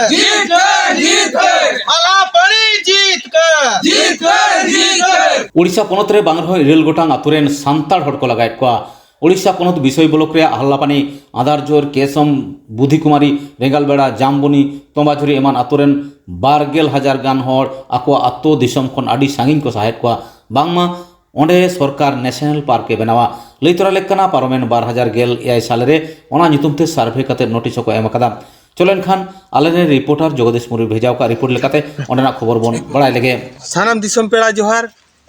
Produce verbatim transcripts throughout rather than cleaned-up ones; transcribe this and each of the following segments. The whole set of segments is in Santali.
ᱡᱤᱛ ᱠᱟᱨ, ᱡᱤᱛ ᱠᱟᱨ᱾ ᱟᱞᱟᱯᱟᱹᱲᱤ ᱡᱤᱛ ᱠᱟᱨ᱾ ᱡᱤᱛ ᱠᱟᱨ, ᱡᱤᱛ ᱠᱟᱨ᱾ ᱳᱰᱤᱥᱟ ᱯᱚᱱᱚᱛ ᱨᱮ ᱵᱟᱝ ᱨᱮᱦᱚᱸ ᱤᱨᱟᱹᱞ ᱜᱚᱴᱟᱝ ᱟᱛᱳ ᱨᱮᱱ ᱥᱟᱱᱛᱟᱲ ᱦᱚᱲ ᱠᱚ ᱞᱟᱜᱟᱭᱮᱫ ᱠᱚᱣᱟ᱾ ᱳᱰᱤᱥᱟ ᱯᱚᱱᱚᱛ ᱵᱤᱥᱳᱭ ᱵᱞᱚᱠ ᱨᱮᱭᱟᱜ ᱦᱟᱞᱞᱟᱯᱟᱱᱤ, ᱟᱫᱟᱨᱡᱳᱨ, ᱠᱮᱥᱚᱢ, ᱵᱩᱫᱷᱤᱠᱩᱢᱟᱨᱤ, ᱨᱮᱸᱜᱟᱞᱵᱮᱲᱟ, ᱡᱟᱢᱵᱚᱱᱤ, ᱛᱚᱢᱵᱟᱡᱷᱩᱨᱤ ᱮᱢᱟᱱ ᱟᱛᱳ ᱨᱮᱱ ᱵᱟᱨ ᱜᱮᱞ ᱦᱟᱡᱟᱨ ᱜᱟᱱ ᱦᱚᱲ ᱟᱠᱚᱣᱟᱜ ᱟᱛᱳ ᱫᱤᱥᱚᱢ ᱠᱷᱚᱱ ᱟᱹᱰᱤ ᱥᱟᱺᱜᱤᱧ ᱠᱚ ᱥᱟᱦᱟᱭᱮᱫ ᱠᱚᱣᱟ᱾ ᱵᱟᱝᱢᱟ ᱚᱸᱰᱮ ᱥᱚᱨᱠᱟᱨ ᱱᱮᱥᱱᱟᱞ ᱯᱟᱨᱠ ᱮ ᱵᱮᱱᱟᱣᱟ᱾ ᱞᱟᱹᱭ ᱛᱚᱨᱟ ᱞᱮᱠ ᱠᱟᱱᱟ, ᱯᱟᱨᱚᱢᱮᱱ ᱵᱟᱨ ᱦᱟᱡᱟᱨ ᱜᱮᱞ ᱮᱭᱟᱭ ᱥᱟᱞ ᱨᱮ ᱚᱱᱟ ᱧᱩᱛᱩᱢ ᱛᱮ ᱥᱟᱨᱵᱷᱮ ᱠᱟᱛᱮ ᱱᱳᱴᱤᱥ ᱦᱚᱸᱠᱚ ᱮᱢ ᱟᱠᱟᱫᱟ᱾ ᱪᱚᱞᱚ ᱮᱱᱠᱷᱟᱱ ᱟᱞᱮᱨᱮᱱ ᱨᱤᱯᱳᱨᱴᱟᱨ ᱡᱚᱜᱚᱫᱤᱥ ᱢᱩᱨᱢᱩᱭ ᱵᱷᱮᱡᱟ ᱟᱠᱟᱫ ᱨᱤᱯᱳᱨᱴ ᱞᱮᱠᱟᱛᱮ ᱚᱸᱰᱮᱱᱟᱜ ᱠᱷᱚᱵᱚᱨ ᱵᱚᱱ ᱵᱟᱲᱟᱭ ᱞᱮᱜᱮ᱾ ᱥᱟᱱᱟᱢ ᱫᱤᱥᱚᱢ ᱯᱮᱲᱟ ᱡᱚᱦᱟᱨ᱾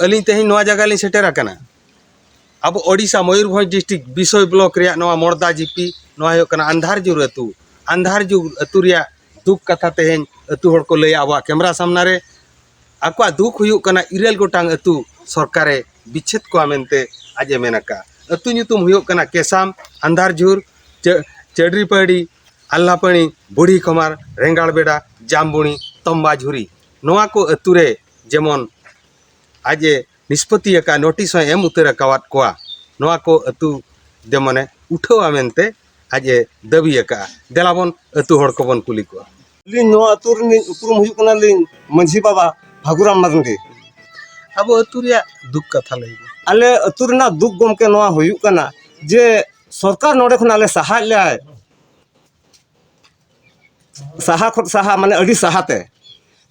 ᱟᱹᱞᱤᱧ ᱛᱮᱦᱮᱧ ᱱᱚᱣᱟ ᱡᱟᱭᱜᱟ ᱞᱤᱧ ᱥᱮᱴᱮᱨ ᱟᱠᱟᱱᱟ᱾ ᱟᱵᱚ ᱳᱰᱤᱥᱟ ᱢᱚᱭᱩᱨᱵᱷᱚᱸᱡᱽ ᱰᱤᱥᱴᱨᱤᱠᱴ ᱵᱤᱥᱳᱭ ᱵᱞᱚᱠ ᱨᱮᱭᱟᱜ ᱱᱚᱣᱟ ᱢᱚᱲᱫᱟ ᱡᱤᱯᱤ, ᱱᱚᱣᱟ ᱦᱩᱭᱩᱜ ᱠᱟᱱᱟ ᱟᱱᱫᱷᱟᱨᱡᱩᱨ ᱟᱹᱛᱩ᱾ ᱟᱱᱫᱷᱟᱨᱡᱩᱨ ᱟᱹᱛᱩ ᱨᱮᱭᱟᱜ ᱫᱩᱠ ᱠᱟᱛᱷᱟ ᱛᱮᱦᱮᱧ ᱟᱹᱛᱩ ᱦᱚᱲ ᱠᱚ ᱞᱟᱹᱭᱟ ᱟᱵᱚᱣᱟᱜ ᱠᱮᱢᱨᱟ ᱥᱟᱢᱱᱟ ᱨᱮ᱾ ᱟᱠᱚᱣᱟᱜ ᱫᱩᱠ ᱦᱩᱭᱩᱜ ᱠᱟᱱᱟ, ᱤᱨᱟᱹᱞ ᱜᱚᱴᱟᱝ ᱟᱹᱛᱩ ᱥᱚᱨᱠᱟᱨᱮ ᱵᱤᱪᱷᱮᱫ ᱠᱚᱣᱟ ᱢᱮᱱᱛᱮ ᱟᱡ ᱮ ᱢᱮᱱ ᱟᱠᱟᱫᱼᱟ᱾ ᱟᱹᱛᱩ ᱧᱩᱛᱩᱢ ᱦᱩᱭᱩᱜ ᱠᱟᱱᱟ ᱠᱮᱥᱟᱢ, ᱟᱱᱫᱷᱟᱨᱡᱷᱩᱨ, ᱪᱟᱹ-, ᱪᱟᱹᱰᱨᱤᱯᱟᱹᱲᱤ, ᱟᱞᱞᱟᱯᱟᱹᱲᱤ, ᱵᱩᱲᱦᱤ ᱠᱷᱚᱢᱟᱨ, ᱨᱮᱸᱜᱟᱲ ᱵᱮᱰᱟ, ᱡᱟᱢᱵᱩᱲᱤ, ᱛᱚᱢᱵᱟ ᱡᱷᱩᱨᱤ᱾ ᱱᱚᱣᱟ ᱠᱚ ᱟᱹᱛᱩ ᱨᱮ ᱡᱮᱢᱚᱱ ᱟᱡ ᱮ ᱱᱤᱥᱯᱚᱛᱤ ᱟᱠᱟᱫ, ᱱᱳᱴᱤᱥ ᱦᱚᱸᱭ ᱮᱢ ᱩᱛᱟᱹᱨ ᱟᱠᱟᱣᱟᱫ ᱠᱚᱣᱟ᱾ ᱱᱚᱣᱟ ᱠᱚ ᱟᱹᱛᱩ ᱡᱮᱢᱚᱱᱮ ᱩᱴᱷᱟᱹᱣᱟ ᱢᱮᱱᱛᱮ ᱟᱡ ᱮ ᱫᱟᱹᱵᱤ ᱟᱠᱟᱫᱼᱟ᱾ ᱫᱮᱞᱟ ᱵᱚᱱ ᱟᱹᱛᱩ ᱦᱚᱲ ᱠᱚᱵᱚᱱ ᱠᱩᱞᱤ ᱠᱚᱣᱟ᱾ ᱟᱹᱞᱤᱧ ᱱᱚᱣᱟ ᱟᱹᱛᱩ ᱨᱤᱱᱤᱡ ᱩᱯᱨᱩᱢ ᱦᱩᱭᱩᱜ ᱠᱟᱱᱟᱞᱤᱧ ᱢᱟᱹᱡᱷᱤ ᱵᱟᱵᱟ ᱯᱷᱟᱹᱜᱩᱨᱟᱢ ᱢᱟᱨᱰᱤ᱾ ᱟᱵᱚ ᱟᱹᱛᱩ ᱨᱮᱭᱟᱜ ᱫᱩᱠ ᱠᱟᱛᱷᱟ ᱞᱟᱹᱭ ᱵᱤᱱ᱾ ᱟᱞᱮ ᱟᱹᱛᱩ ᱨᱮᱱᱟᱜ ᱫᱩᱠ ᱜᱚᱢᱠᱮ ᱱᱚᱣᱟ ᱦᱩᱭᱩᱜ ᱠᱟᱱᱟ ᱡᱮ ᱥᱚᱨᱠᱟᱨ ᱱᱚᱰᱮ ᱠᱷᱚᱱ ᱟᱞᱮ ᱥᱟᱦᱟᱭᱮᱫ ᱞᱮᱭᱟᱭ, ᱥᱟᱦᱟ ᱠᱷᱚᱱ ᱥᱟᱦᱟ, ᱢᱟᱱᱮ ᱟᱹᱰᱤ ᱥᱟᱦᱟᱛᱮ᱾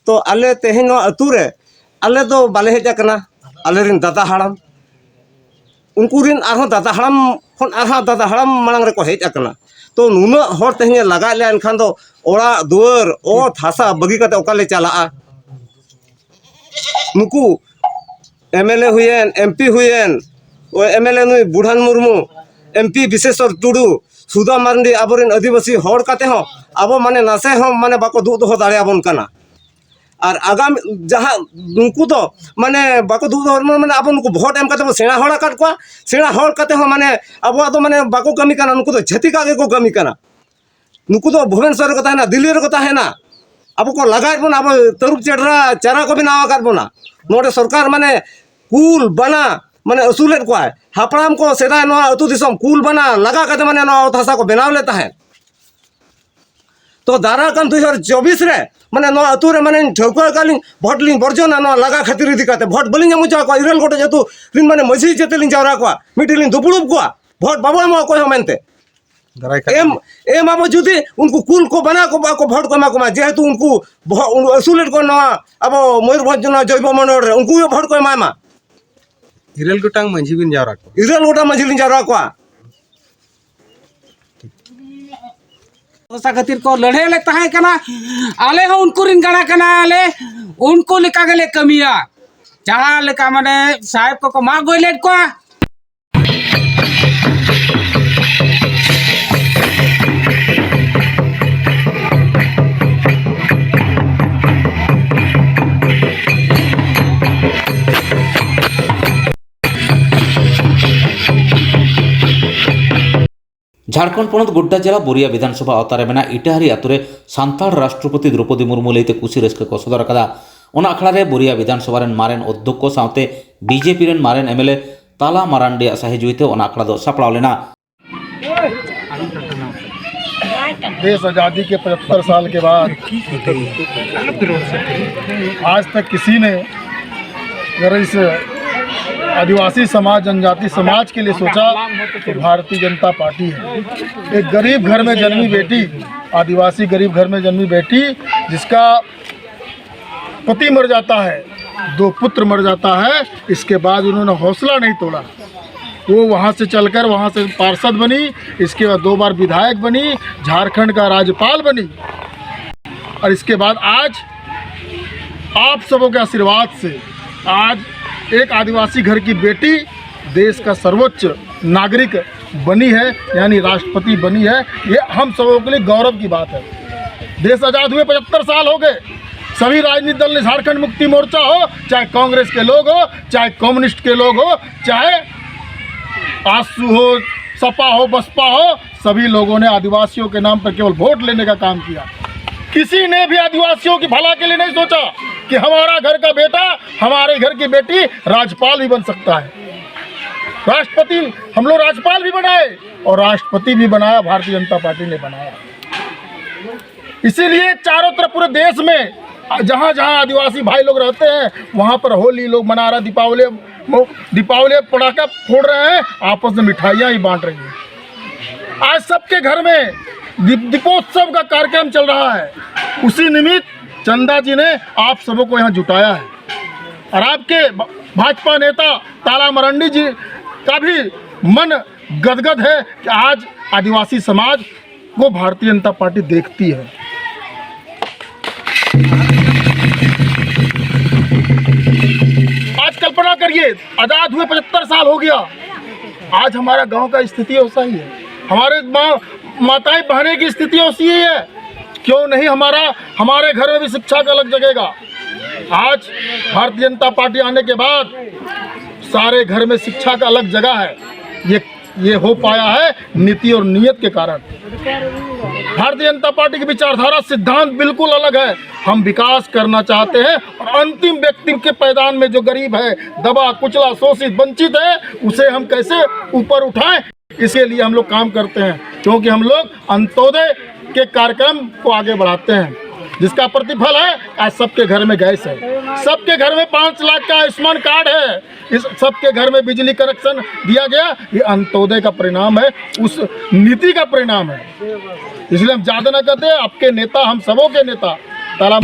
ᱛᱚ ᱟᱞᱮ ᱛᱮᱦᱮᱧ ᱱᱚᱣᱟ ᱟᱹᱛᱩ ᱨᱮ ᱟᱞᱮ ᱫᱚ ᱵᱟᱞᱮ ᱦᱮᱡ ᱟᱠᱟᱱᱟ, ᱟᱞᱮᱨᱮᱱ ᱫᱟᱫᱟ ᱦᱟᱲᱟᱢ, ᱩᱱᱠᱩ ᱨᱮᱱ ᱟᱨᱦᱚᱸ ᱫᱟᱫᱟ ᱦᱟᱲᱟᱢ ᱠᱷᱚᱱ ᱟᱨᱦᱚᱸ ᱫᱟᱫᱟ ᱦᱟᱲᱟᱢ ᱢᱟᱲᱟᱝ ᱨᱮᱠᱚ ᱦᱮᱡ ᱟᱠᱟᱱᱟ᱾ ᱛᱚ ᱱᱩᱱᱟᱹᱜ ᱦᱚᱲ ᱛᱮᱦᱮᱧ ᱮ ᱞᱟᱜᱟᱭᱮᱫ ᱞᱮᱭᱟ, ᱮᱱᱠᱷᱟᱱ ᱫᱚ ᱚᱲᱟᱜ ᱫᱩᱣᱟᱹᱨ, ᱚᱛ ᱦᱟᱥᱟ ᱵᱟᱹᱜᱤ ᱠᱟᱛᱮ ᱚᱠᱟ ᱞᱮ ᱪᱟᱞᱟᱜᱼᱟ? ᱱᱩᱠᱩ ᱮᱢ ᱮᱞ ᱮ ᱦᱩᱭᱮᱱ, ᱮᱢ ᱯᱤ ᱦᱩᱭᱮᱱ, ᱳᱭ ᱮᱢ ᱮᱞ ᱮ ᱱᱩᱭ ᱵᱩᱲᱦᱟᱱ ᱢᱩᱨᱢᱩ, ᱮᱢ ᱯᱤ ᱵᱤᱥᱮᱥᱚᱨ ᱴᱩᱰᱩ, ᱥᱩᱫᱷᱟ ᱢᱟᱨᱰᱤ, ᱟᱵᱚᱨᱮᱱ ᱟᱹᱫᱤᱵᱟᱹᱥᱤ ᱦᱚᱲ ᱠᱟᱛᱮ ᱦᱚᱸ ᱟᱵᱚ ᱢᱟᱱᱮ ᱱᱟᱥᱮ ᱦᱚᱸ ᱢᱟᱱᱮ ᱵᱟᱠᱚ ᱫᱩᱜ ᱫᱚᱦᱚ ᱫᱟᱲᱮᱭᱟᱵᱚᱱ ᱠᱟᱱᱟ᱾ ᱟᱨ ᱟᱜᱟᱢ ᱡᱟᱦᱟᱸ ᱱᱩᱠᱩ ᱫᱚ ᱢᱟᱱᱮ ᱵᱟᱠᱚ ᱫᱩᱜ ᱫᱚᱦᱚ, ᱢᱟᱱᱮ ᱟᱵᱚ ᱱᱩᱠᱩ ᱵᱷᱳᱴ ᱮᱢ ᱠᱟᱛᱮ ᱵᱚ ᱥᱮᱬᱟ ᱦᱚᱲ ᱟᱠᱟᱫ ᱠᱚᱣᱟ, ᱥᱮᱬᱟ ᱦᱚᱲ ᱠᱟᱛᱮ ᱦᱚᱸ ᱢᱟᱱᱮ ᱟᱵᱚᱣᱟᱜ ᱫᱚ ᱢᱟᱱᱮ ᱵᱟᱠᱚ ᱠᱟᱹᱢᱤ ᱠᱟᱱᱟ, ᱱᱩᱠᱩ ᱫᱚ ᱪᱷᱟᱹᱛᱤᱠᱟᱜ ᱜᱮᱠᱚ ᱠᱟᱹᱢᱤ ᱠᱟᱱᱟ᱾ ᱱᱩᱠᱩ ᱫᱚ ᱵᱷᱩᱵᱽᱱᱮᱥᱚᱨ ᱨᱮᱠᱚ ᱛᱟᱦᱮᱱᱟ, ᱫᱤᱞᱞᱤ ᱨᱮᱠᱚ ᱛᱟᱦᱮᱱᱟ᱾ ᱟᱵᱚ ᱠᱚ ᱞᱟᱜᱟᱭᱮᱫ ᱵᱚᱱᱟ, ᱟᱵᱚ ᱛᱟᱹᱨᱩᱵ ᱪᱮᱰᱨᱟ ᱪᱟᱨᱟ ᱠᱚ ᱵᱮᱱᱟᱣ ᱟᱠᱟᱫ ᱵᱚᱱᱟ᱾ ᱱᱚᱰᱮ ᱥᱚᱨᱠᱟᱨ ᱢᱟᱱᱮ ᱠᱩᱞ ᱵᱟᱱᱟ ᱢᱟᱱᱮ ᱟᱹᱥᱩᱞᱮᱫ ᱠᱚᱣᱟᱭ᱾ ᱦᱟᱯᱲᱟᱢ ᱠᱚ ᱥᱮᱫᱟᱭ ᱱᱚᱣᱟ ᱟᱹᱛᱩ ᱫᱤᱥᱚᱢ ᱠᱩᱞ ᱵᱟᱱᱟ ᱞᱟᱜᱟ ᱠᱟᱛᱮ ᱢᱟᱱᱮ ᱱᱚᱣᱟ ᱚᱛ ᱦᱟᱥᱟ ᱠᱚ ᱵᱮᱱᱟᱣ ᱞᱮᱫ ᱛᱟᱦᱮᱸᱫ᱾ ᱛᱚ ᱫᱟᱨᱟ ᱠᱟᱱ ᱫᱩ ᱦᱟᱡᱟᱨ ᱪᱚᱵᱵᱤᱥ ᱨᱮ ᱢᱟᱱᱮ ᱱᱚᱣᱟ ᱟᱹᱛᱩ ᱨᱮ ᱢᱟᱱᱮ ᱴᱷᱟᱹᱣᱠᱟᱹ ᱟᱠᱟᱫ ᱞᱤᱧ, ᱵᱷᱳᱴ ᱞᱤᱧ ᱵᱚᱨᱡᱚᱱᱟ ᱱᱚᱣᱟ ᱞᱟᱜᱟ ᱠᱷᱟᱹᱛᱤᱨ ᱤᱫᱤ ᱠᱟᱛᱮ᱾ ᱵᱷᱳᱴ ᱵᱟᱹᱞᱤᱧ ᱮᱢ ᱦᱚᱪᱚ ᱟᱠᱚᱣᱟ᱾ ᱤᱨᱟᱹᱞ ᱜᱚᱴᱮᱡ ᱟᱹᱛᱩ ᱨᱤᱱ ᱢᱟᱱᱮ ᱢᱟᱹᱡᱷᱤ ᱡᱮᱛᱮ ᱞᱤᱧ ᱡᱟᱣᱨᱟ ᱠᱚᱣᱟ, ᱢᱤᱫᱴᱷᱮᱱ ᱞᱤᱧ ᱫᱩᱯᱲᱩᱵ ᱠᱚᱣᱟ, ᱵᱷᱳᱴ ᱵᱟᱵᱚ ᱮᱢᱚᱜ ᱚᱠᱚᱭ ᱦᱚᱸ ᱢᱮᱱᱛᱮ᱾ ᱫᱟᱨᱟᱭ ᱠᱟᱱ ᱮᱢ, ᱮᱢ ᱟᱵᱚ ᱡᱩᱫᱤ ᱩᱱᱠᱩ ᱠᱩᱞ ᱠᱚ ᱵᱟᱱᱟ ᱠᱚ ᱵᱟ ᱠᱚ ᱵᱷᱳᱴ ᱠᱚ ᱮᱢᱟ ᱠᱚᱢᱟ, ᱡᱮᱦᱮᱛᱩ ᱩᱱᱠᱩ ᱵᱚᱦᱚᱜ, ᱩᱱᱠᱩ ᱟᱹᱥᱩᱞᱮᱫ ᱠᱚ ᱱᱚᱣᱟ ᱟᱵᱚ ᱢᱚᱭᱩᱨᱵᱷᱚᱸᱡᱽ ᱱᱚᱣᱟ ᱡᱚᱭᱵᱚ ᱢᱚᱱᱰᱚᱞ ᱨᱮ, ᱩᱱᱠᱩ ᱜᱮ ᱵᱷᱳᱴ ᱠᱚ ᱮᱢᱟᱭ ᱢᱟ᱾ ᱤᱨᱟᱹᱞ ᱜᱚᱴᱟᱝ ᱢᱟᱹᱡᱷᱤ ᱵᱤᱱ ᱡᱟᱣᱨᱟ ᱠᱚᱣᱟ᱾ ᱤᱨᱟᱹᱞ ᱜᱚᱴᱟᱝ ᱢᱟᱹᱡᱷᱤ ᱞᱤᱧ ᱡᱟᱣᱨᱟ ᱠᱚᱣᱟ᱾ ᱵᱷᱚᱨᱥᱟ ᱠᱷᱟᱹᱛᱤᱨ ᱠᱚ ᱞᱟᱹᱲᱦᱟᱹᱭ ᱞᱮ ᱛᱟᱦᱮᱸ ᱠᱟᱱᱟ᱾ ᱟᱞᱮ ᱦᱚᱸ ᱩᱱᱠᱩ ᱨᱤᱱ ᱜᱟᱬᱟ ᱠᱟᱱᱟ ᱞᱮ, ᱩᱱᱠᱩ ᱞᱮᱠᱟ ᱜᱮᱞᱮ ᱠᱟᱹᱢᱤᱭᱟ᱾ ᱡᱟᱦᱟᱸ ᱞᱮᱠᱟ ᱢᱟᱱᱮ ᱥᱟᱦᱮᱵᱽ ᱠᱚᱠᱚ ᱢᱟᱜ ᱜᱚᱡ ᱞᱮᱫ ᱠᱚᱣᱟ᱾ ᱡᱷᱟᱲᱠᱷᱚᱸᱰ ᱯᱚᱱᱚᱛ ᱜᱳᱰᱰᱟ ᱡᱮᱞᱟ ᱵᱳᱨᱤᱭᱟ ᱵᱤᱫᱷᱟᱱᱥᱚᱵᱷᱟ ᱟᱣᱛᱟ ᱨᱮ ᱢᱮᱱᱟᱜ ᱤᱴᱟᱦᱟᱨᱤ ᱟᱛᱳ ᱨᱮ ᱥᱟᱱᱛᱟᱲ ᱨᱟᱥᱴᱨᱚᱯᱚᱛᱤ ᱫᱨᱚᱯᱚᱫᱤ ᱢᱩᱨᱢᱩ ᱞᱟᱹᱭᱛᱮ ᱠᱩᱥᱤ ᱨᱟᱹᱥᱠᱟᱹ ᱠᱚ ᱥᱚᱫᱚᱨ ᱟᱠᱟᱫᱟ᱾ ᱚᱱᱟ ᱟᱠᱷᱲᱟ ᱨᱮ ᱵᱳᱨᱤᱭᱟ ᱵᱤᱫᱷᱟᱱᱥᱚᱵᱷᱟ ᱨᱮᱱ ᱢᱟᱨᱮᱱ ᱚᱫᱽᱫᱷᱚᱠᱠᱷᱚ ᱥᱟᱶᱛᱮ ᱵᱤᱡᱮᱯᱤ ᱨᱮᱱ ᱢᱟᱨᱮᱱ ᱮᱢᱮᱞᱮ ᱛᱟᱞᱟ ᱢᱟᱨᱟᱱᱰᱤᱭᱟᱜ ᱥᱟᱹᱦᱤᱡᱩᱦᱤ ᱛᱮ ᱚᱱᱟ ᱟᱠᱷᱲᱟ ᱫᱚ ᱥᱟᱯᱲᱟᱣ ᱞᱮᱱᱟ᱾ देश आज़ादी के पचहत्तर साल के बाद आज तक किसी ने अगर इस आदिवासी समाज, जनजाति समाज के लिए सोचा तो भारतीय जनता पार्टी है। एक गरीब घर में जन्मी बेटी, आदिवासी गरीब घर में जन्मी बेटी, जिसका पति मर जाता है, दो पुत्र मर जाता है, इसके बाद उन्होंने हौसला नहीं तोड़ा। वो वहाँ से चलकर वहाँ से पार्षद बनी, इसके बाद दो बार विधायक बनी, झारखंड का राज्यपाल बनी। और इसके बाद आज आप सबों के आशीर्वाद से आज एक आदिवासी घर की बेटी देश का सर्वोच्च नागरिक बनी है, यानी राष्ट्रपति बनी है। ये हम सबों के लिए गौरव की बात है। देश आजाद हुए पचहत्तर साल हो गए। सभी राजनीतिक दल ने, झारखंड मुक्ति मोर्चा हो, चाहे कांग्रेस के लोग हो, चाहे कम्युनिस्ट के लोग हो, चाहे आजसू हो, सपा हो, बसपा हो, सभी लोगों ने आदिवासियों के नाम पर केवल वोट लेने का काम किया। किसी ने भी आदिवासियों की भला के लिए नहीं सोचा कि हमारा घर का बेटा, हमारे घर की बेटी राज्यपाल भी बन सकता है। राष्ट्रपति, हम लोग राज्यपाल भी बनाए और राष्ट्रपति भी बनाया, भारतीय जनता पार्टी ने बनाया। इसीलिए चारों तरफ पूरे देश में जहाँ जहाँ आदिवासी भाई लोग रहते हैं, वहाँ पर होली लोग मना रहे हैं, दीपावली, दीपावली पटाखा फोड़ रहे हैं, आपस में मिठाइयाँ ही बांट रहे हैं। आज सबके घर में दीप-, दीपोत्सव का कार्यक्रम चल रहा है। उसी निमित्त चंदा जी ने आप सबों को यहाँ जुटाया है। और आपके भ-, भाजपा नेता ताला मरंडी जी का भी मन गदगद है कि आज आदिवासी समाज को भारतीय जनता पार्टी देखती है। आज कल्पना करिए, आजाद हुए पचहत्तर साल हो गया, आज हमारा गांव का स्थिति ऐसा ही है, हमारे माँ, माताएं बहनें की स्थिति ऐसी ही है। क्यों नहीं हमारा, हमारे घर में भी शिक्षा का अलग जगेगा। आज भारतीय जनता पार्टी आने के बाद सारे घर में शिक्षा का अलग जगह है। ये, ये हो पाया है नीति और नीयत के कारण। भारतीय जनता पार्टी की विचारधारा, सिद्धांत बिल्कुल अलग है। हम विकास करना चाहते हैं और अंतिम व्यक्ति के पायदान में जो गरीब है, दबा कुचला, शोषित, वंचित है, उसे हम कैसे ऊपर उठाएं, इसके लिए हम लोग काम करते हैं, क्योंकि हम लोग अंत्योदय के कार्यक्रम को आगे बढ़ाते हैं, जिसका प्रतिफल है आज सबके घर में गैस है, सबके घर में पाँच लाख का आयुष्मान कार्ड है, इस सबके घर में बिजली कनेक्शन दिया गया। ये अंत्योदय का परिणाम है, उस नीति का परिणाम है। इसलिए हम ज़्यादा ना कहते हैं, आपके नेता, हम सबों के नेता ताला